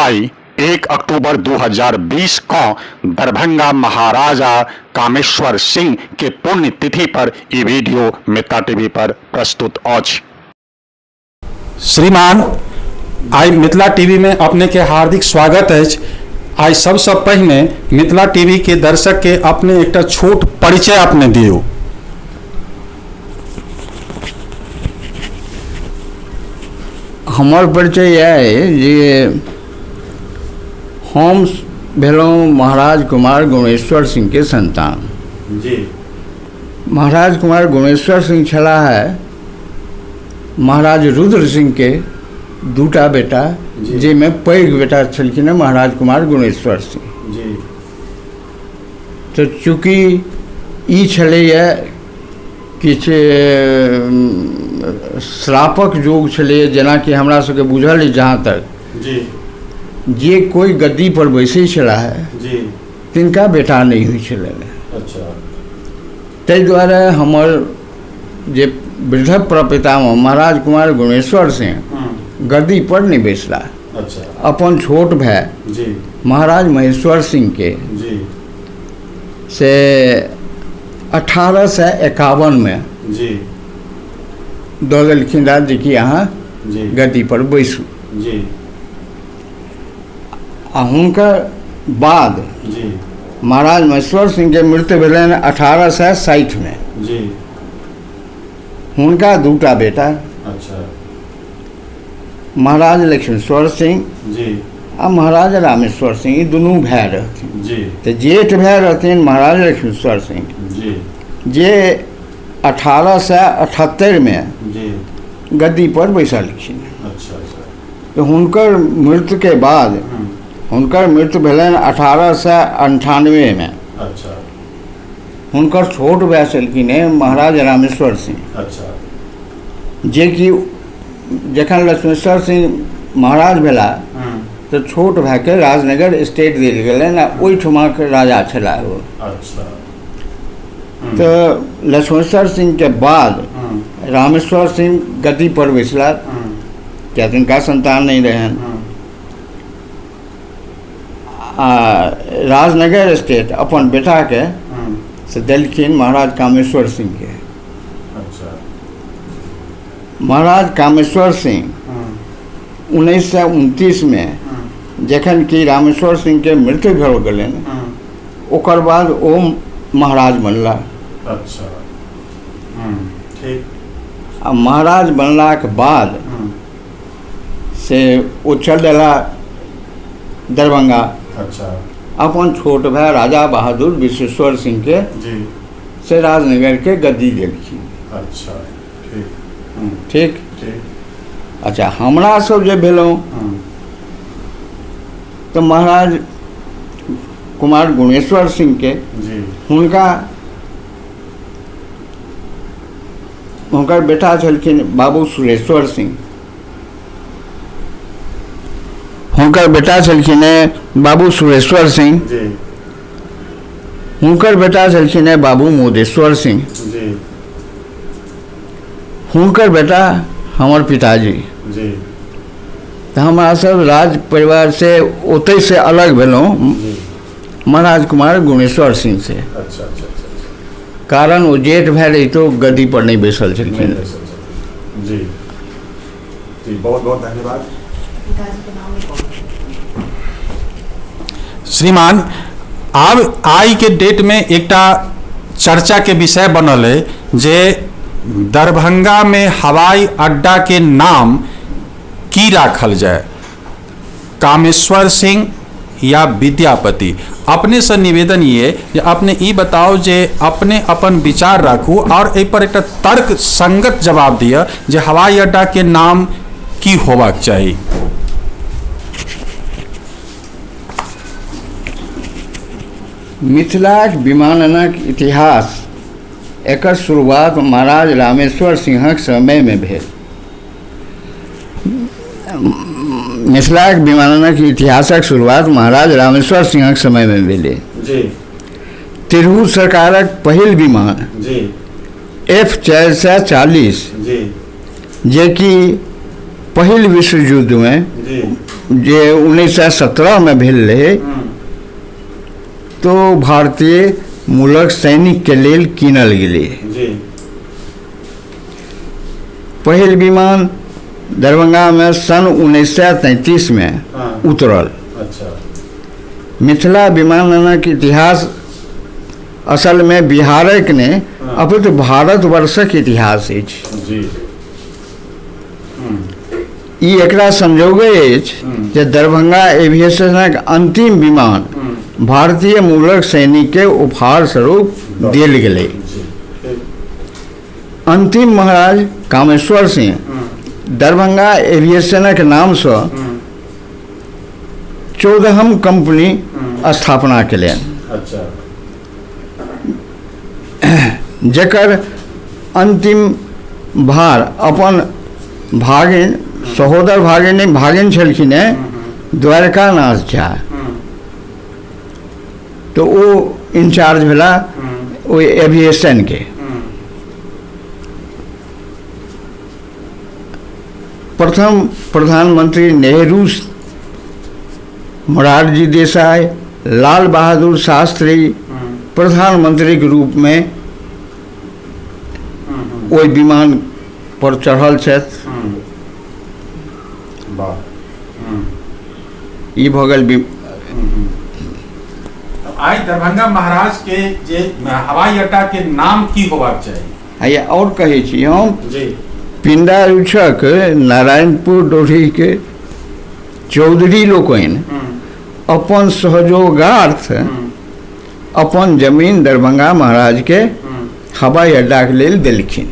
आइ 1 अक्टूबर 2020 को दरभंगा महाराजा कामेश्वर सिंह के पुण्यतिथि पर ई वीडियो मिथिला टीवी पर प्रस्तुत अछि। श्रीमान, आइ मिथिला टीवी में अपने के हार्दिक स्वागत अछि। आइ सबसँ पहिने मिथिला टीवी के दर्शक के अपने एकटा छोट परिचय अपने दियौ। हमर परिचय इएह अइ जे हम भेलहुँ महाराज कुमार गुणेश्वर सिंहके संतान। जी। महाराज कुमार गुणेश्वर सिंह छलाह है महाराज रुद्र सिंहके दूटा बेटा, जाहिमे पैघ बेटा छलखिन हेँ महाराज कुमार गुणेश्वर सिंह। जी। तऽ चूँकि ई छलैए किछु श्रापक योग छलैए, जेनाकि हमरा सबके बुझल अइ जहाँ तक जी। जे कोइ गद्दीपर बैसै छलाह जी। तिनका बेटा नहि होइ छलनि। अच्छा। ताहि दुआरे हमर जे वृद्ध प्रपितामह महाराज कुमार गुणेश्वर सिंह गद्दीपर नहि बैसला। अच्छा। अपन छोट भाय जी। महाराज महेश्वर सिंहके जी। से 1851मे जी। दऽ देलखिन राज जे कि अहाँ जी। गद्दीपर बैसू। जी। आ हुनकर बाद जी। महाराज महेश्वर सिंहके मृत्यु भेलनि 1860मे। जी। हुनका दूटा बेटा। अच्छा। महाराज लक्ष्मेश्वर सिंह जी। आ महाराज रामेश्वर सिंह, ई दुनू भाय रहथिन। जी। तऽ जेठ भाय रहथिन महाराज लक्ष्मेश्वर सिंह जी। जे 1878मे जी। गद्दीपर बैसलखिन। अच्छा अच्छा। तऽ हुनकर मृत्युके बाद, हुनकर मृत्यु भेलनि 1898मे। अच्छा। हुनकर छोट भाय छलखिन हेँ महाराज रामेश्वर सिंह। अच्छा। जेकि जखन लक्ष्मेश्वर सिंह महाराज भेला तऽ छोट भायके राजनगर स्टेट देल गेलनि आ ओहिठुमाके राजा छलाह ओ। अच्छा। तऽ लक्ष्मेश्वर सिंहके बाद रामेश्वर सिंह गद्दीपर बैसला, किया तिनका संतान नहि रहनि। आ राजनगर स्टेट अपन बेटाके से देलखिन महाराज कामेश्वर सिंहके। अच्छा। महाराज कामेश्वर सिंह 1929मे जखन कि रामेश्वर सिंहके मृत्यु भऽ गेलनि, ओकर बाद ओ महाराज बनला। अच्छा। ठीक। आ महाराज बनलाके बाद से ओ चल देला दरभंगा। अच्छा। अपन छोट भाय राजा बहादुर विश्वेश्वर सिंहके जी। से राजनगरके गद्दी देलखिन। अच्छा। ठीक। ठीक। ठीक। अच्छा, हमरा सब जे भेलहुँ तऽ महाराज कुमार गुणेश्वर सिंहके जी। हुनका हुनकर बेटा छलखिन बाबू सुरेश्वर सिंह। हुनकर बेटा छलखिन हेँ बाबू सुरेश्वर सिंह। जी। हुनकर बेटा छलखिन हेँ बाबू मोदेश्वर सिंह। जी। हुनकर बेटा हमर पिताजी। जी। तऽ हमरा सब राज परिवार से ओतहि से अलग भेलहुँ महाराज कुमार गुणेश्वर सिंह से। अच्छा अच्छा अच्छा। कारण ओ जेठ भाय रहितो गद्दी पर नहि बैसल छलखिन। जी जी, बहुत बहुत धन्यवाद श्रीमान। आब आइ के डेट में एकटा चर्चा के विषय बनल है जे दरभंगा में हवाई अड्डा के नाम की राखल जाय, कामेश्वर सिंह या विद्यापति। अपने से निवेदन ये जे अपने ई बताओ जे अपने अपन विचार राखू और एहि पर एकटा तर्क संगत जवाब दिअ जे हवाई अड्डा के नाम की होबाक चाही। मिथिलाक विमाननक इतिहास एकर शुरुआत महाराज रामेश्वर सिंहक समयमे भेल। मिथिलाक विमाननक इतिहासक शुरुआत महाराज रामेश्वर सिंहक समयमे भेलै। जी। तिरहुत सरकारक पहिल विमान जी। एफ 440 जी। जेकि पहिल विश्व युद्धमे जे 1917मे भेल रहै तो भारतीय मूलक सैनिकके लेल कीनल गेलै। पहिल विमान दरभंगामे सन 1933मे उतरल। मिथिला विमाननक इतिहास असलमे बिहारक नहि अपितु भारतवर्षक इतिहास अछि। ई एकरा संजोगे अछि जे दरभंगा एविएशनक अंतिम विमान भारतीय मूलक सैनिकके उपहार स्वरूप देल गेलै। अंतिम महाराज कामेश्वर सिंह दरभंगा एविएशनक नामसँ 14हम कंपनी स्थापना केलनि। अच्छा। जकर अंतिम भार अपन भागिन सहोदर भागिन नहि भागिन छलखिन हेँ द्वारकानाथ झा, तऽ ओ इंचार्ज भेला ओहि एविएशनके। प्रथम प्रधानमंत्री नेहरू, मोरारजी देसाई, लाल बहादुर शास्त्री प्रधानमंत्रीके रूपमे ओहि विमान पर चढ़ल छथि। ई भऽ गेल। आइ दरभंगा महाराज के जे हवाई अड्डा के नाम की होबाक चाही? आइए आओर कहै छी हम जी। पिंडारुछक नारायणपुर डोढ़ीके चौधरी लोकनि अपन सहयोगार्थ अपन जमीन दरभंगा महाराजके हवाई अड्डाके लेल देलखिन।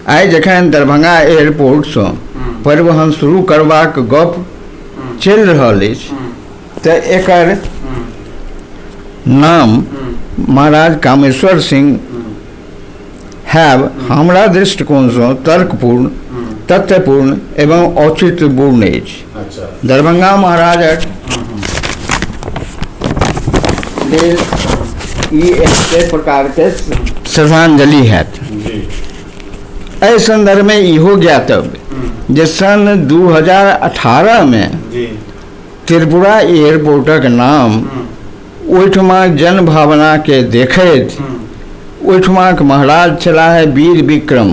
आइ जखन दरभंगा एयरपोर्टसँ परिवहन शुरू करबाक गप चलि रहल अछि तऽ एकर नाम महाराज कामेश्वर सिंह हैब हमरा दृष्टिकोणसँ तर्कपूर्ण, तथ्यपूर्ण एवं औचित्यपूर्ण अछि। दरभंगा महाराजक लेल ई एक प्रकारके श्रद्धांजलि हैत। एहि सन्दर्भमे इहो ज्ञातव्य जे सन 2018मे त्रिपुरा एयरपोर्टक नाम ओहिठमा जनभावनाके देखैत ओहिठमाक महाराज छलाह है वीर विक्रम,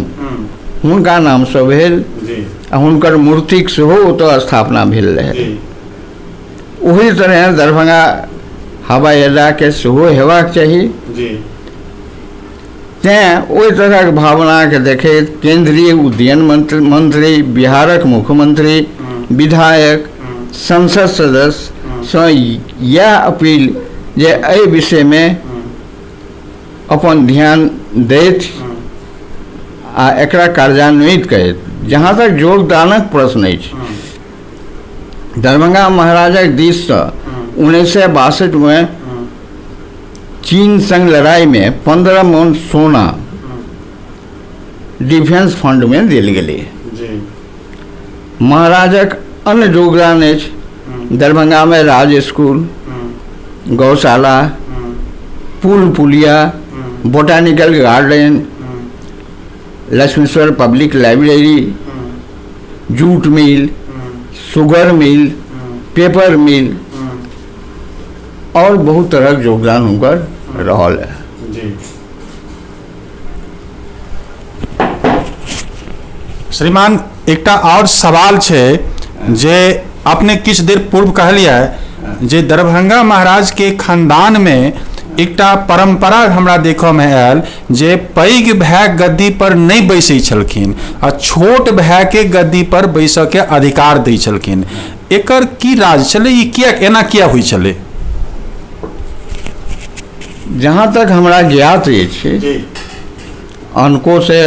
हुनका नामसँ भेल आ हुनकर मूर्तिक सेहो ओतऽ स्थापना भेल रहै। ओही तरहे दरभंगा हवाई अड्डाके सेहो हेबाक चाही। तेँ ओहि तरहक भावनाके देखैत केंद्रीय उद्ययन मंत्री, बिहारक मुख्यमंत्री, विधायक, संसद सदस्यसँ इएह अपील जे एहि विषयमे अपन ध्यान दैथ आ एकरा कार्यान्वित करैत। जहाँ तक योगदानक प्रश्न अछि, दरभंगा महाराजक दिससँ 1962मे चीन संग लड़ाइमे 15 मन सोना डिफेंस फंडमे देल गेलै। महाराजक अन्य योगदान अछि दरभंगामे राज स्कूल, गौशाला, पुल पुलिया, botanical garden, Lakshmeshwar public library, jute mill, sugar mill, paper mill और बहुत तरहक योगदान हुनकर रहल है। श्रीमान, एकटा आओर सवाल छै जे अपने किछु देर पूर्व कहलियै जे दरभंगा महाराज के खानदान में एकटा परंपरा हमरा देखऽ में आयल जे पैघ भाय गद्दी पर नहि बैसै छलखिन आ छोट भाय के गद्दी पर बैसऽ के अधिकार दै छलखिन। एकर की राज छलै? ई किया एना किया होइ छलै? जहाँ तक हमरा ज्ञात अछि, अनको से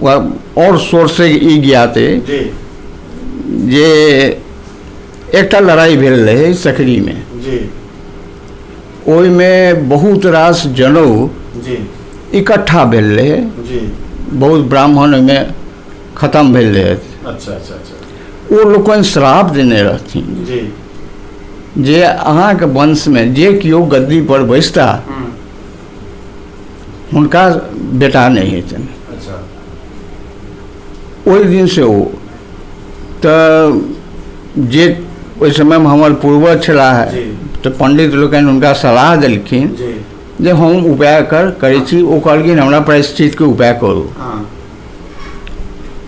और सोर्स से ई ज्ञात अछि जे एकटा लड़ाई भेल रहै सकरीमे, ओहिमे बहुत रास जनउ इकट्ठा भेल रहै, बहुत ब्राह्मण ओहिमे खतम भेल रहै। अच्छा अच्छा अच्छा। ओ लोकनि श्राप देने रहथिन जे अहाँके वंशमे जे केओ गद्दी पर बैसता हुनका बेटा नहि हेतनि। ओहि दिनसँ ओ तऽ जे ओहि समयमे हमर पूर्वज छलाह जी। तऽ पंडित लोकनि हुनका सलाह देलखिन जी। जे हम उपाय कर करै छी। ओ कहलखिन हमरा प्रायश्चितके उपाय करू। हाँ।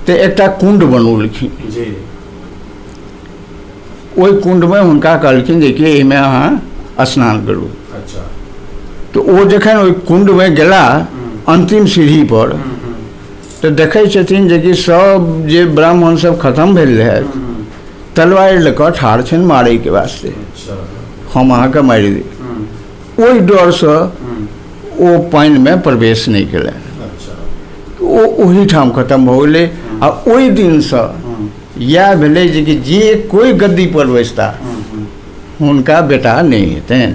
तऽ एकटा कुंड बनौलखिन। जी। ओहि कुंडमे हुनका कहलखिन जे कि एहिमे अहाँ स्नान करू। अच्छा। तऽ ओ जखन ओहि कुंडमे गेला अंतिम सीढ़ी पर तऽ देखै छथिन जेकि सब जे ब्राह्मण सब खत्म भेल रहै तलवारि लऽ कऽ ठाढ़ छनि मारैके वास्ते, अच्छा। हम अहाँके मारि देब। ओहि डरसँ ओ पानिमे प्रवेश नहि केलनि। अच्छा। ओ ओहिठाम खत्म भऽ गेलै। आ ओहि दिनसँ इएह भेलै जे कि जे कोइ गद्दी पर बैसता हुनका बेटा नहि हेतनि,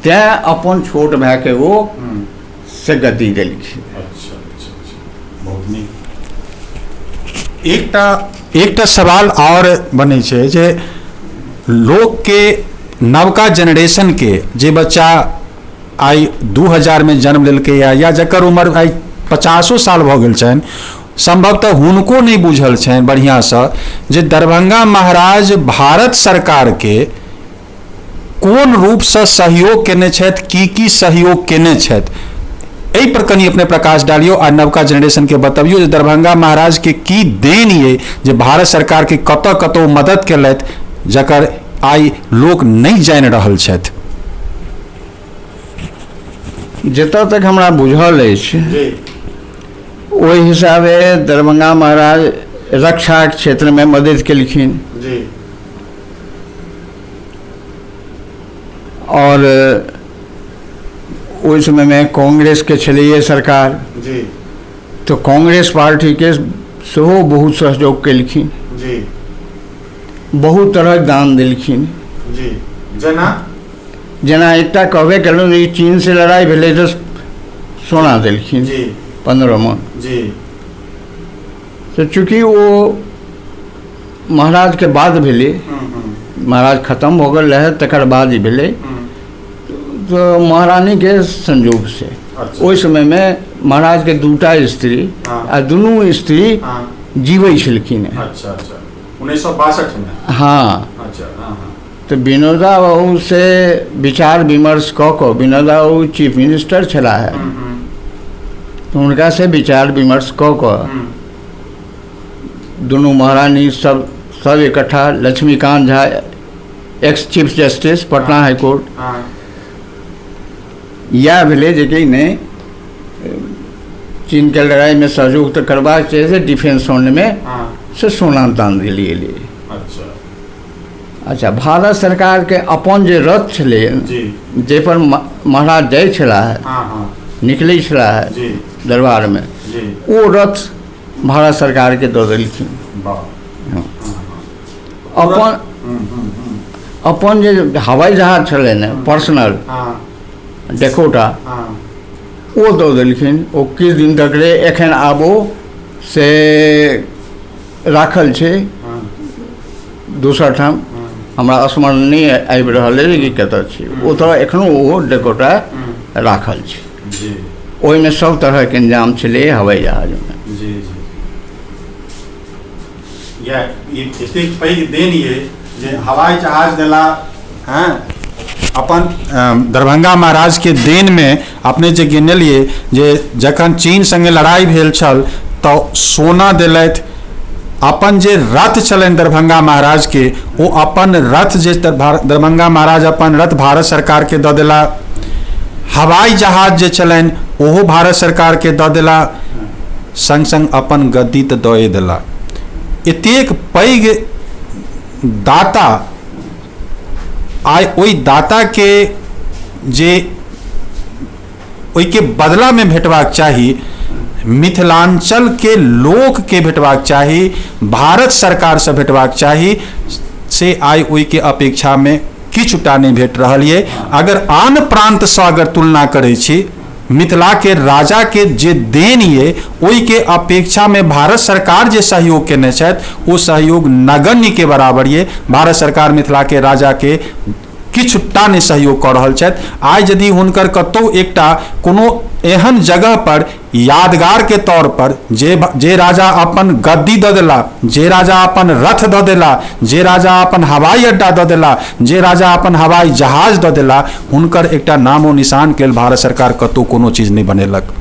तैँ अपन छोट भायके ओ से गद्दी देलखिन। अच्छा अच्छा अच्छा, बहुत नीक। एकटा एकटा सवाल आओर बनै छै जे लोकके नवका जेनरेशनके जे बच्चा आइ 2000 मे जन्म लेलकैए या जकर उम्र आइ 50 साल भऽ गेल छनि, सम्भवतः हुनको नहि बुझल छनि बढ़िआँसँ जे दरभंगा महाराज भारत सरकारके कोन रूपसँ सहयोग केने छथि, की की सहयोग केने छथि। एहि पर कनि अपने प्रकाश डालियौ आ नवका जेनरेशनके बतबियौ जे दरभंगा महाराजके की देन ये जे भारत सरकारके कतऽ कतऽ मदद केलथि जकर आइ लोक नहि जानि रहल छथि। जतऽ तक हमरा बुझल अछि ओहि हिसाबे दरभंगा महाराज रक्षाके क्षेत्रमे मदति केलखिन। जी। आओर ओहि समयमे कांग्रेसके छलैए सरकार। जी। तऽ कांग्रेस पार्टीके सेहो बहुत सहयोग केलखिन। जी। बहुत तरहक दान देलखिन। जी। जेना जेना एकटा कहबे केलहुँ जे चीनसँ लड़ाइ भेलै तऽ सोना देलखिन। जी। 15 मन। जी। तऽ चूँकि ओ महाराजके बाद भेलै, महाराज खत्म भऽ गेल रहै तकर बाद ई भेलै, तऽ महारानीके संजोगसँ ओहि समयमे महाराजके दूटा स्त्री आ दुनू स्त्री जीबै छलखिन हेँ। अच्छा अच्छा, 1962 में। हाँ। अच्छा, हाँ हाँ। तऽ विनोदा बाबू से विचार विमर्श कऽ कऽ, विनोदा बाबू चीफ मिनिस्टर छलाह हे, तऽ हुनका से विचार विमर्श कऽ कऽ दुनू महारानी सब सब इकट्ठा, Laxmikant Jha ex chief justice Patna high court, इएह भेलै जे कि नहि चीनके लड़ाइमे सहयोग तऽ करबाक चाही, से डिफेंस फंडमे से सोना दान देल गेलै। अच्छा। अच्छा, भारत सरकारके अपन जे रथ छलै जाहिपर महाराज जाइ छलाह, निकलै छलाह दरबारमे, ओ रथ भारत सरकारके दऽ देलखिन। अपन अपन जे हवाई जहाज छलै ने पर्सनल डेकोटा, ओ दऽ देलखिन। ओ किछु दिन तक रहै, एखन आब ओ से राखल छै दोसर ठाम, हमरा स्मरण नहि आबि रहल अछि कि कतऽ छै। ओतऽ एखनो ओ डेकोटा राखल छै। ओहिमे सब तरहके इंतजाम छलै हवाई जहाजमे। जी जी, इएह ई एतेक पैघ देन ये जे हवाई जहाज देला। हैं अपन दरभंगा महाराज के देन में अपने जे गिनलिए जे जखन चीन संगे लड़ाई भेल छल तऽ सोना देलथि, अपन जे रथ छलनि दरभंगा महाराज के ओ अपन रथ जे दरभंगा महाराज अपन रथ भारत सरकार के दऽ देला, हवाई जहाज जे छलनि ओहो भारत सरकार के दऽ देला, संग संग अपन गद्दी तऽ दए देला। एतेक पैघ दाता आइ ओहि दाता के जे ओहिके बदलामे भेटबाक चाही, मिथिलांचल के लोक के भेटबाक चाही, भारत सरकारसँ भेटबाक चाही, से आइ ओहिके अपेक्षामे किछुटा नहि भेट रहल ये। अगर आन प्रान्तसँ अगर तुलना करै छी, मिथिला के राजा के जे देन ये ओहिके अपेक्षामे भारत सरकार जे सहयोग केने छथि ओ सहयोग नगण्य के बराबर ये। भारत सरकार मिथिला के राजा के किछु टा नहि सहयोग कऽ रहल छथि। आइ यदि हुनकर कतहु एकटा कोनो एहन जगह पर यादगार के तौर पर जे जे राजा अपन गद्दी दऽ देला, जे राजा अपन रथ दऽ देला, जे राजा अपन हवाई अड्डा दऽ देला, जे राजा अपन हवाई जहाज दऽ देला, हुनकर एकटा नामो निशान के लेल भारत सरकार कतहु कोनो चीज नहि बनेलक।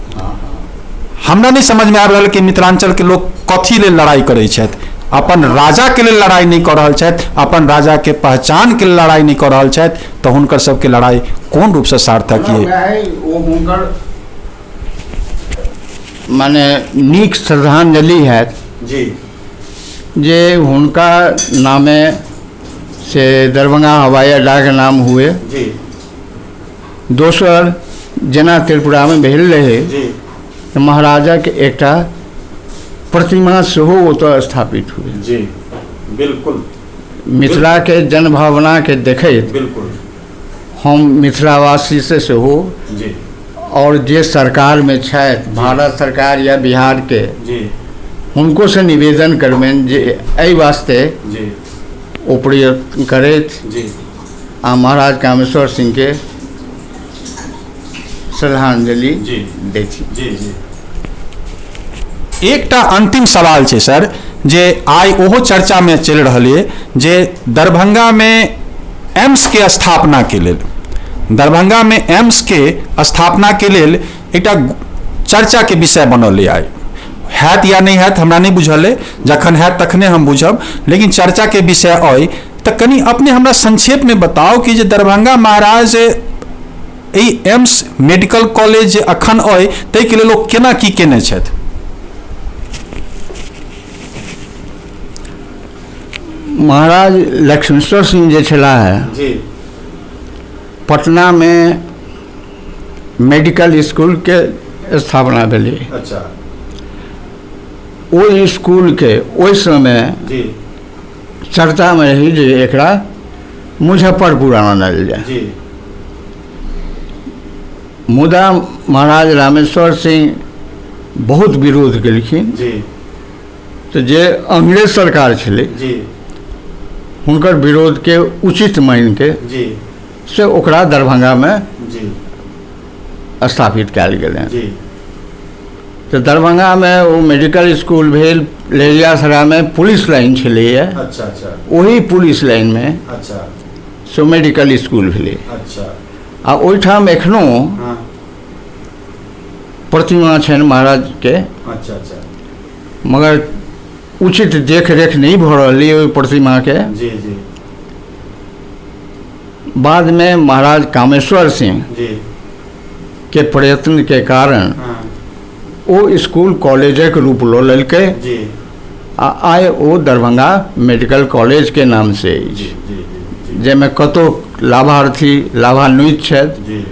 हमरा नहि समझमे आबि रहल कि मिथिलांचलके लोक कथी लेल लड़ाइ करै छथि। अपन राजाके लेल लड़ाइ नहि कऽ रहल छथि, अपन राजाके पहचानके लेल लड़ाइ नहि कऽ रहल छथि, तऽ हुनकर सबके लड़ाइ कोन रूपसँ सार्थक ये? ओ हुनकर माने नीक श्रद्धांजलि हैत जी जे हुनका नामे से दरभंगा हवाई अड्डाके नाम हुए। जी दोसर जेना त्रिपुरामे भेल रहै तऽ महाराजाके एकटा प्रतिमा सेहो ओतऽ स्थापित हुए। जी बिल्कुल। मिथिलाके जनभावनाके देखैत बिल्कुल हम मिथिलावासीसँ सेहो जी आओर जे सरकारमे छथि, भारत सरकार या बिहारके, जी हुनको से निवेदन करबनि जे एहि वास्ते जी ओ प्रयत्न करथि जी आ महाराज कामेश्वर सिंहके श्रद्धांजलि जी। दैथि। जी जी। एकटा अंतिम सवाल छै सर, जे आइ ओहो चर्चामे चलि रहल ये जे दरभंगामे एम्स के स्थापना के लेल, दरभंगामे एम्स के स्थापना के लेल एकटा चर्चा के विषय बनल ये। आइ हैत या नहि हैत हमरा नहि बुझल अइ, जखन हैत तखने हम बुझब, लेकिन चर्चा के विषय अइ। तऽ कनि अपने हमरा संक्षेपमे बताउ कि जे दरभंगा महाराज एहि एम्स मेडिकल कॉलेज जे अखन अइ ताहिके लेल ओ केना की केने छथि? महाराज लक्ष्मीश्वर सिंह जे छलाह है जी पटनामे मेडिकल स्कूलके स्थापना भेलै। अच्छा। ओहि स्कूलके ओहि समय जी चर्चामे रही जे एकरा मुजफ्फरपुर आनल जाय। जी मुदा महाराज रामेश्वर सिंह बहुत विरोध केलखिन। जी तऽ जे अंग्रेज सरकार छलै जी हुनकर विरोधके उचित मानिके जी से ओकरा दरभंगामे जी स्थापित कयल गेलै। जी तऽ दरभंगामे ओ मेडिकल स्कूल भेल। लहेरियासरायमे पुलिस लाइन छलैए। अच्छा अच्छा। ओही पुलिस लाइनमे अच्छा से मेडिकल स्कूल भेलै। अच्छा। आ ओहिठाम एखनो हाँ प्रतिमा छनि महाराजके। अच्छा अच्छा। मगर उचित देखरेख नहि भऽ रहल अइ ओहि प्रतिमाके। जी जी। बादमे महाराज कामेश्वर सिंह जी के प्रयत्नके कारण हाँ ओ स्कूल कॉलेजक रूप लऽ लेलकै जी आ आइ ओ दरभंगा मेडिकल कॉलेजके नामसँ अछि, जी जी जी जाहिमे कतोक लाभार्थी लाभान्वित छथि। जी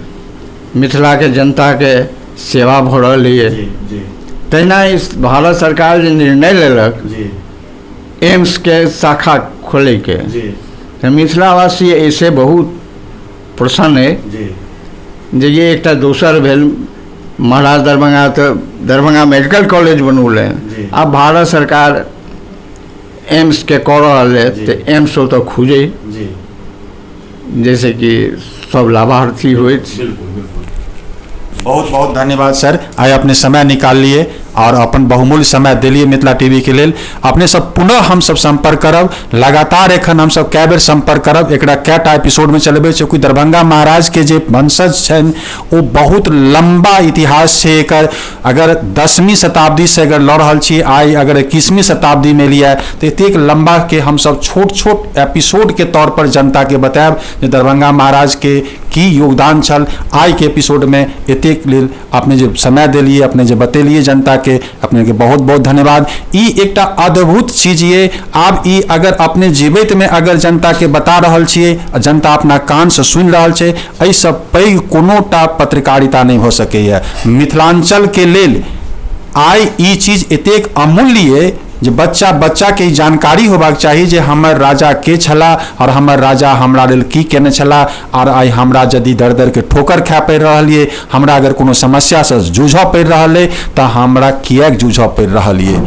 मिथिलाके जनताके सेवा भऽ रहल यऽ। जी जी। तहिना इस भारत सरकार जे निर्णय लेलक जी एम्सके शाखा खोलैके, जी तऽ मिथिलावासी एहिसँ बहुत प्रसन्न अइ जी जे ये एकटा दोसर भेल। महाराज दरभंगा तऽ दरभंगा मेडिकल कॉलेज बनौलनि, जी। आब भारत सरकार एम्सके कऽ रहल अइ जी। तऽ एम्स ओतऽ खुजै जी जाहिसँ कि सब लाभार्थी होथि। बिल्कुल बिल्कुल। बहुत बहुत धन्यवाद सर, आइ अपने समय निकाल लिए और अपन बहुमूल्य समय दिलिए मिथिला टीवी के लेल। अपने सब पुनः हम सब संपर्क करब, लगातार एखन हम सब कए बेर संपर्क करब, एकरा कएटा एपिसोड में चलेबै, चूँकि दरभंगा महाराज के जे वंशज छनि ओ बहुत लंबा इतिहास छै एकर। अगर 10वीं शताब्दी से अगर लऽ रहल छी, आइ अगर 21वीं शताब्दी में लिए तऽ एतेक लंबा के हम सब छोट छोट एपिसोड के तौर पर जनता के बतायब जे दरभंगा महाराज के की योगदान छल। आइ के एपिसोड में एतेक लेल अपने जे समय देलिए, अपने जे बतेलिए जनता के, अपने के बहुत बहुत धन्यवाद। ई एकटा अद्भुत चीज ये। आब ई अगर अपने जीवित में अगर जनता के बता रहल छियै, जनता अपना कान से सुनि रहल छै, एहिसँ पैघ कोनो टा पत्रकारिता नहि भऽ सकैए। मिथिलांचल के लेल आइ ई चीज एतेक अमूल्य ये जे बच्चा बच्चा के ई जानकारी होबाक चाही जे हमर राजा के छलाह और हमर राजा हमरा लेल की केने छलाह। और आइ हमरा यदि दर दर के ठोकर खाय पड़ि रहल ये, हमरा अगर कोनो समस्या से जूझऽ पड़ि रहल अइ, तऽ हमरा किएक जूझऽ पड़ि रहल ये।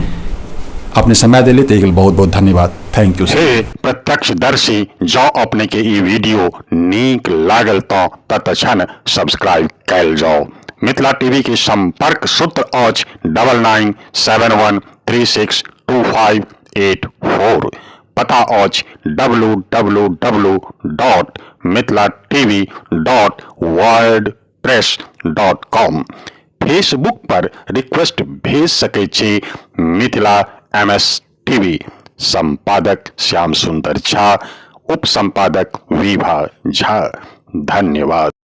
अपने समय देली ताहिके लेल बहुत बहुत धन्यवाद। Thank you sir. हे प्रत्यक्षदर्शी, जँ अपने के ई वीडियो नीक लागल तऽ तत्क्षण सब्सक्राइब कयल जाउ। मिथिला टीवी के संपर्क सूत्र अछि 9971362584। पता अछि W W W dot Mithila TV dot wordpress dot com. Facebook पर रिक्वेस्ट भेज सकै छी मिथिला एम एस टीवी। संपादक श्याम सुंदर झा, उप संपादक विभा झा। धन्यवाद।